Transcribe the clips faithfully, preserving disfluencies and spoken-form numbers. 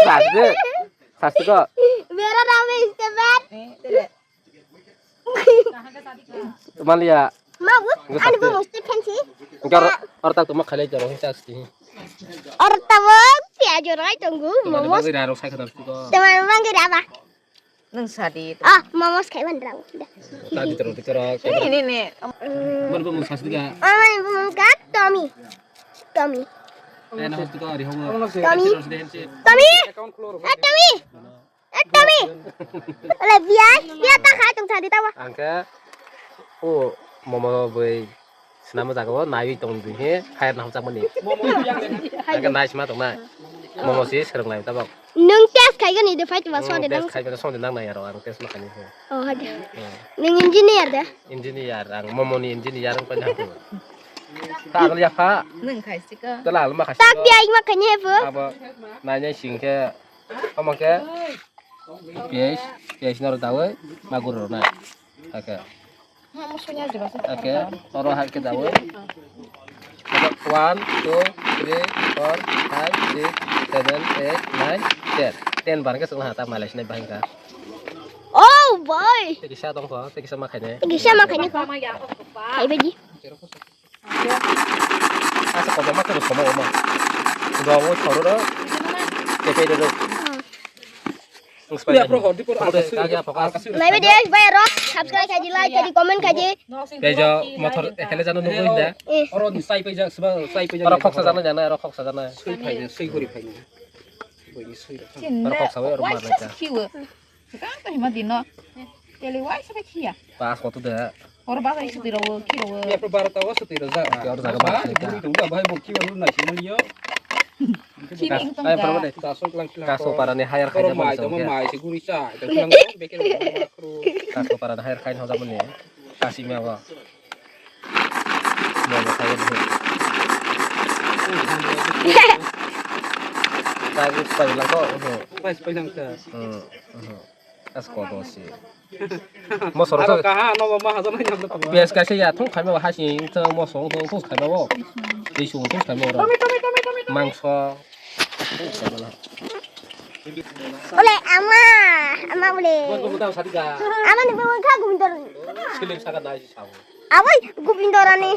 Sasti, sasti ko. Mera naam hai Stephen. Malia. Mabu, ani bo Stephen si. Engkau or tak tuma khalai jaro sasti. Or tabo piajo rai tonggu momos. Bagi raro sai khadam siko. Teman banggi raba. Nung sadi. Ah, momos khai ban rang. Tadi terus terus. Ini ini. Mana bu mung sasti ga? Mama ibu mung kat Tommy. Tommy. Eh, nama sasti ko hari homo. Tommy. Tommy. Eh, Tommy. Eh, Tommy. Ole biai, biai ta khai tong sadi tawa. Angke. O momo bai. Sinama jaga o naiwi tong di he, khair na hokchak mani. Momo yang. Aga nai sima tong nai. Momo si sereng lai tabok. Nung test khai gani de fight ma so de nang. Test khai gani so de nang nai aro ang test ma khani. Oh, hade. Nung engineer de? Engineer, ang momo ni engineer ang pai na. Ta agal ya pha. Nung khai sika. Tala alma khai. Tak dia ima khani he pu. Abo nai nai sing khe. Omo khe. Piyaj, piyaj noro dawi, maguro rona. Oke. Oke, oro hai khe dawi. One, two, three, four, five, six, seven, eight, nine, ten. Ten bar khe chwngno ha ta malai sinai bahai kha. Oh boy. Tei kisa tong kho, tei kisa ma khainai. Tei kisa ma khainai kho. Khai baidi. Asa kotorma khe rw somo omo. Rw o soro rw. Tei tei rw. Naibe de, bai ro, subscribe khaidi, like khaidi, comment khaidi. Tei jo motor ekhle jano nugwi da. Eh. Oro ni sai paijak, sba sai paijak. Oro khoksa jana jana, oro khoksa jana. Sui phai, sui guri phai. Oro khoksa bai oro mar lai ta. Swkang tong hima dino. Teli wai se bai khiya. Pas koto de. Oro bazai sutwi rogo, khi rogo. Ni apro barota o sutwi rojak. Oro jaga ba. Buri tong ba, bahai bo khi oro nai sima liyo. Khini wng tong ai, ja. Parwade. Tasok lang sila. Kaso parani hire khaina mai tong, mai se guri cha. Ito lang tong, beker lang tong. Kaso parani hire khaina hoja mani. Kasi ma ba. Momo khayo de. Tagi pai lang ko. Pai, pai lang ta. Hmm, hmm. As ko do si. Mo soro to. Kaha no ma hajan nang. Piyaj kaisa ya thung khaima ba hasing thung mo song thung thung khaima bo. Tei sung thung khaima ro. Mangso. Ole ama, ama ole. Ama ni bumung kha gumdor. Silim saka nai si sao. Aboi gumdor ani.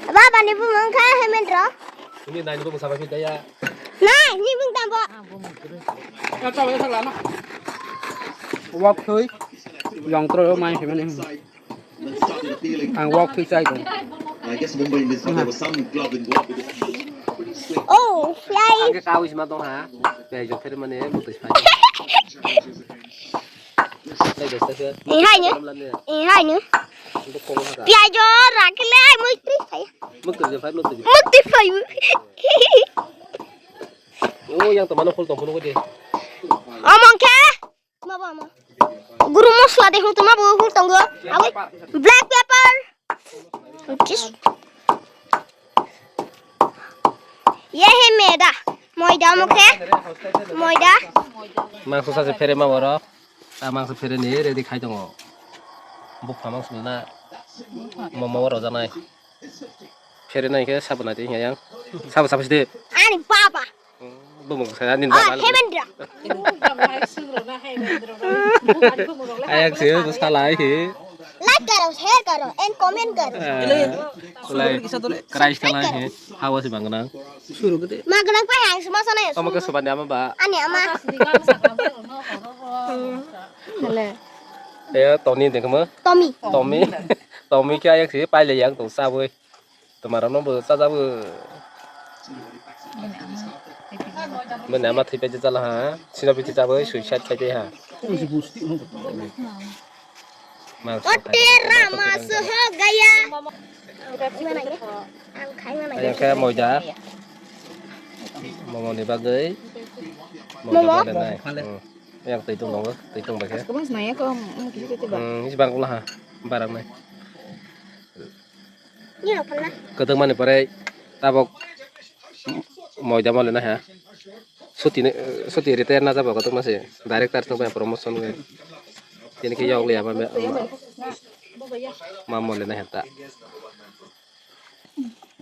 Baba ni bumung kha Hemendra. Ini nai ni bumung sabai pidaya. Nai ni bumung tambo. Wak thui. Yang tro mai Hemendra. Ang walk thwi chai tong. I guess Mumbai Indians thought there was some glove involved with it. Oh, fly. Ang ke kawi sima tong ha. Piyaj jok phere mane mutwi phai. Piyaj jok phere. Eh, hai ne? Eh, hai ne? Piyaj jok rakile ai mutwi phai. Mutwi phai, mutwi phai. Mutwi phai. Oh, yang teman full tong phone ko de. Omong ke? Mabo ama. Guru mosla de hung tuma bo hul tongo. Aboi black pepper. Jis. Ye he meda. Moida mukhe. Moida. Mangso sase phere ma borok. Ta mangso phere ni ready khai tongo. Bukha mangso na. Momo rojanai. Phere nai khe sabo nai twi yang. Sabo sabo sidi. Ani baba. Bumung saya nin baba. Hemendra. Ayak sih tu salah hi. Like karo, share karo, and comment karo. Like, Christ salah hi. Hawa si bangna. Magnang pai hai semua sana ya. Kamu ke sobat ama ba? Ani ama. Hello. Ya Tony deh kamu. Tommy. Tommy. Tommy khe ayak sih pai le yang tu sabui. Tomarokno bo chajabo. Bini ama thwi paijak jala ha. Sino bithi chabwi suicide khai tei ha. Mang sa khai. Ote rama soho gaya. Ang khai mana? Ayang khe moida. Momo ni bagwi. Momo? Momo le nai. Hmm. Yang twi tong tongo, twi tong bai khe. Kabang sinai ya ko, hmm, kisi tete ba. Hmm, isi bang kula ha. Barang nai. Kwtwkmani pore tabok moida mole na ha. Suti ni, suti retire na jabo kwtwkma se. Director tong bai promotion bai. Tini khe yok liya ma, ma, ma mole na ha ta.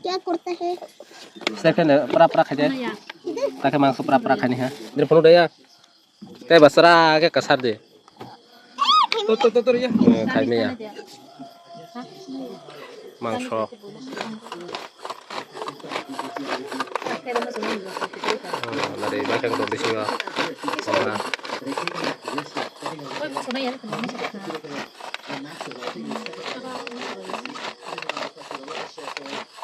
क्या करता है? Step khe pra pra khai de. Ta khe mangso pra pra khai ni ha. Dre phone de ya. Tei basra khe kasar de. To to to to ya. Khai me ya. Mangso. Nari bakang to bisingo.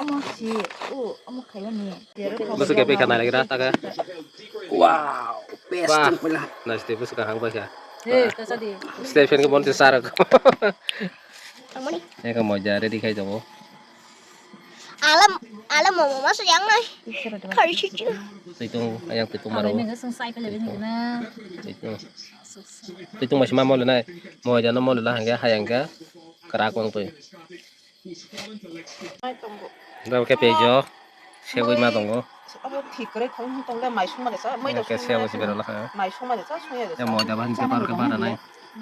Omo si, o, omo khayo ni. Bwswk khe pekha nai lagira ta khe. Wow, best. Wah, tong pila. Nai sidi bwswk kahang bai kha. He, kasa di. Stephen khe monti sarok. Tongmani. Eko moja ready khai tongo. Alam, alam momo masa yang nai. Kari sichu. Tuitung, ayang tuitung maro. Tuitung. Tuitung masih mamol nai. Moja no mol lah hangga hayangga. Kerak wang tui. Dabo khe peijo, segwi ma tongo. Abo thik kwrwi thong tong le mai songma le sa, mai rok songma le sa, mai songma le sa, songya le sa. Mo dabo hinke parke bara nai.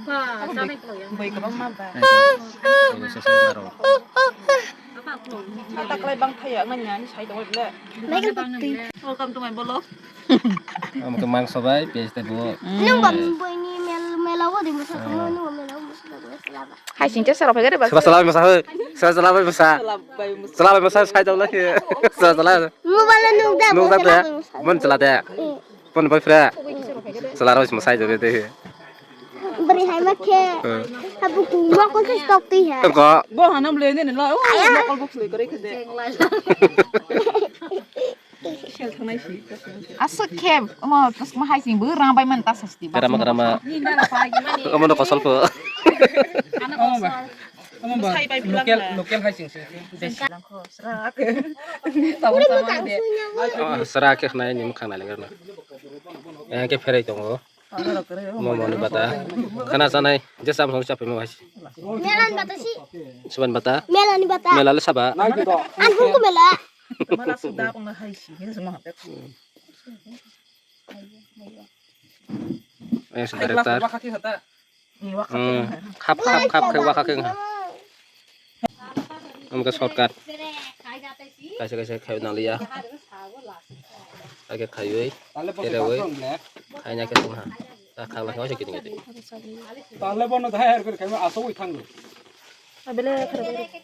Ba, chanai klo yang. Bai kwbang ma ba. Taklai bang thaya manya ni sai tongo le. Welcome to my vlog. Omo khe mangso bai, piyaj tei bo. Nung ba boi ni mel, mela o di musa kamo, nung ba mela o musa da bo sala ba. Hai sing cha sala phai gare ba. Sala sala bai musa hai. Sala sala bai musa. Sala bai musa. Sala bai musa sai dong lai. Sala sala. Mobile nung da. Nung da te. Mon chala te. Pon bai fra. Sala bai musa sai dong te. Beri hai ma khe. Habu kuma ko se stop ti hai. Ko. Bo hanam le ne la. Ayah. Mokol box le kare khede. Aswk khe omo tongma hai sing bo rang bai man ta sasti ba. Grama, grama. Omo no kosol pho. Omo ba. Omo ba. Local, local hai sing sing. Desi. Sra khe khnai ni mukhang nai lengra na. Yang khe pherai tongo. Momo ni bata. Khana chanai je sam song chapai mo hai. Mela ni bata si. Suban bata. Mela ni bata. Mela le saba. An phung ko mela. Mala suda ko na hai si, he suma hapek. Ayang si director. Khap khap khap khai wa kha khe. Amka shortcut. Kaisa kaisa khai na liya. Age khaiwi. Ere wi. Khaina khe tongha. Ta khagla khe kiting kiting. Tale bono dai har kore khai aso wi thang. Abele khare.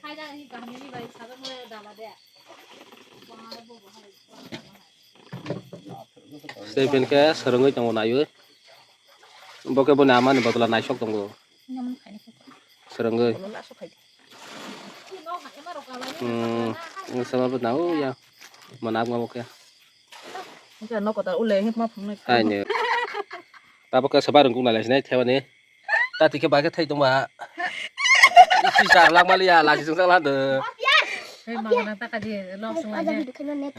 Stephen khe swrwngwi tongo naiwi. Bo khe boni ama ni bodol o naisok tongo. Swrwngwi. Hmm, wngsa ma bo nang ya. Mwnakma bo khe. Wngkha nokota ule hikma phungnai. Aini. Tabuk khe swbai rwngkuk nai lai sinai thebani. Tati khe bagwi thai tongba. Isi char lak maliya, lachi chwngsak lak do. Hei, mangana taka di, lok swng lai de.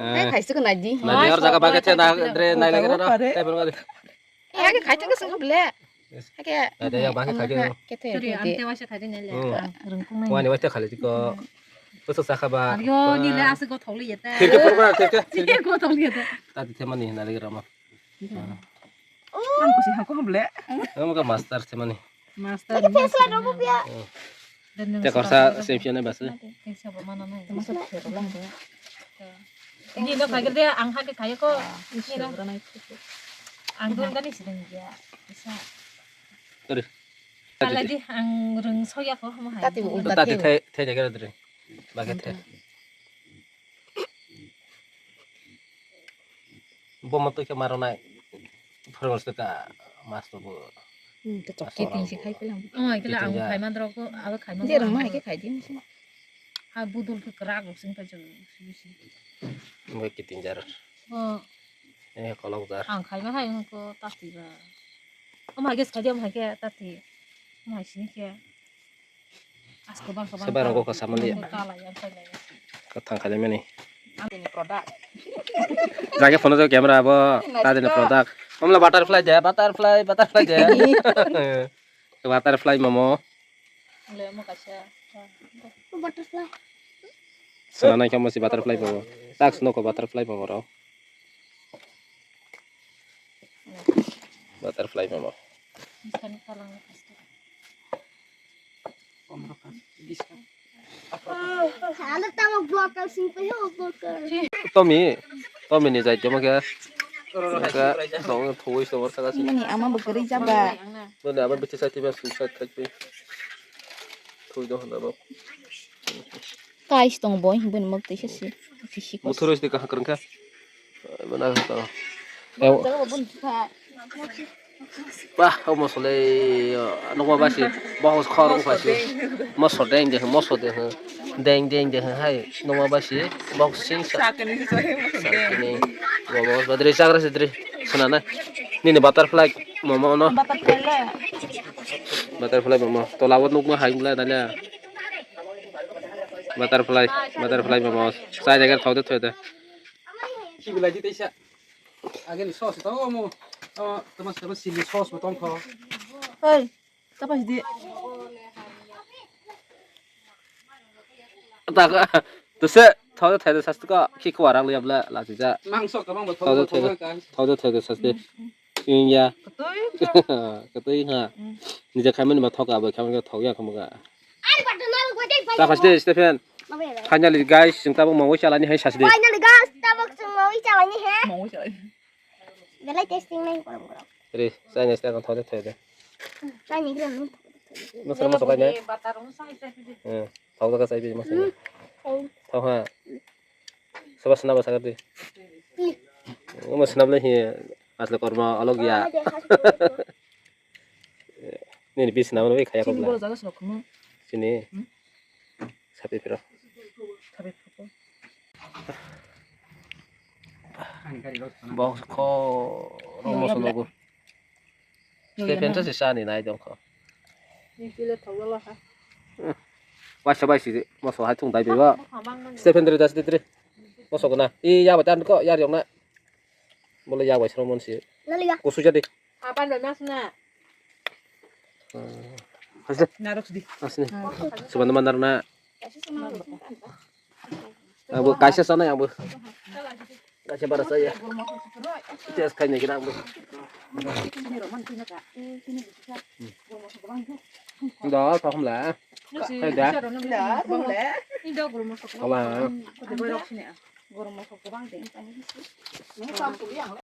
Hei, thaisuk nai di. Nai di, hor jaga bagwi thai na, dre, nai lagi rw. Tei phunukgo di. Hake khai thangkhe swngkha ble. Hake. Tei yang bagwi khai di. Khe thai, khe thai. Wani waste khali tiko. Bwswk sakha ba. Yo, ni le aswk gothok li yete. Thik khe program thik khe. Thik khe gothok li yete. Tati themani nai lagi rw ma. Ang kusi hako ble. Ang ka master se mani. Master. Ini face la robo pia. Te korsa se pione bas. Ini no kagir dia ang hake kaya ko. Ini no. Ang dun gani sideng dia. Bisa. Sorry. Kala di ang rung soya ko mo hai. Tati ulta. Tati the the jaga dre. Bagwi the. Bo ma twi khe ma rwnai. Phwrwng rwswk ka mas rwgo. Hmm, to chok. Kiting si khai pelang. Oh, kila ang khai man rok, abo khai man. Je rang ma hai khe khai di. Ha budul khe kwrak rok sing pai chok. Bo kiting jar. Oh. Eh, kolok jar. Ang khai ma hai ko tati ba. Om hai khe khai di, om hai khe tati. Om hai sini khe. Sebar rok kha samani. Kathang khalimani. Jage phone jo camera abo tadini product. Omla butterfly de, butterfly, butterfly de. Butterfly momo. Butterfly. Sana nai kamo si butterfly momo. Tak sno ko butterfly momo ro. Butterfly momo. Biskani kalang. Hala tamo blocker sing pe ho blocker. Tomi, Tomi ni jai temo khe. Khe dong thoi so wor saka si. Mani ama bo kwrwi jaba. Mani ama bithi sai tiba suicide khai pe. Thoi do hana bo. Kais tong boy, bun mok tei sesi. Sisi kos. Muthuro sidi kaham kwrwngkha. Mana to. Jaga bun kha. Bah, o moso le, nokma basi, bahos khor ungkha si. Moso deng deng, moso deng, deng deng deng hai, nokma basi, box sing sa. Sakni, sakni, moso deng. Sakni, momo, badri, chagra sidri, swnana. Nini butterfly, momo no. Butterfly le. Butterfly, momo. Tola bo nukma hai bla danya. Butterfly, butterfly, momo. Sai jaga thau de, thau de. Kibilai di teisa. Ageni sauce to omo. O, tama sabo chili sauce bo tongkho. Hei, tapa di. Taka, tuse, thau thai sasti ko, ki ko arang liya bla, la tija. Mangso kabang bo thau thau thau thai. Thau thai sasti. Inya. Katoi. Katoi ha. Nija khaimani ma thoka bo khaimani thau ya khamuga. Ta phaste Stephen. Finally guys, chwng tabuk mangwi chalani hai sasi de. Finally guys, tabuk chwng mangwi chalani he. Mangwi chalani. Belai tasting nai korom korom. Re, chai nai stai thode thode. Chai ni gram. Masra masuk aja. Eh, thau ka chai bi masra. Thau ha. Soba sna ba sakar di. Uma sna bole hi asle korma alog ya. Nini bis nama bai khaya ko bla. Sini boro jaga srok khmu. Sini. Hmm? Sapi piro. Sapi piro. Box ko romo solo go. Stephen to sisa ni nai dong ko. Ni pile thawla ha. Waisa waisi moso hai thung dai beba. Stephen dre das dre. Moso gona. I ya batan ko yar yong na. Bole ya waisa mon si. Laliya. Kusu jadi. Apa lo nas na? Asli. Narok sidi. Asli. Subanda mandar na. Abo kaisa sana abo. Kaisa bara saya. Test khai ne kira abo. Da, paham la. Khai da. Paham la. Goro mosok gobang de.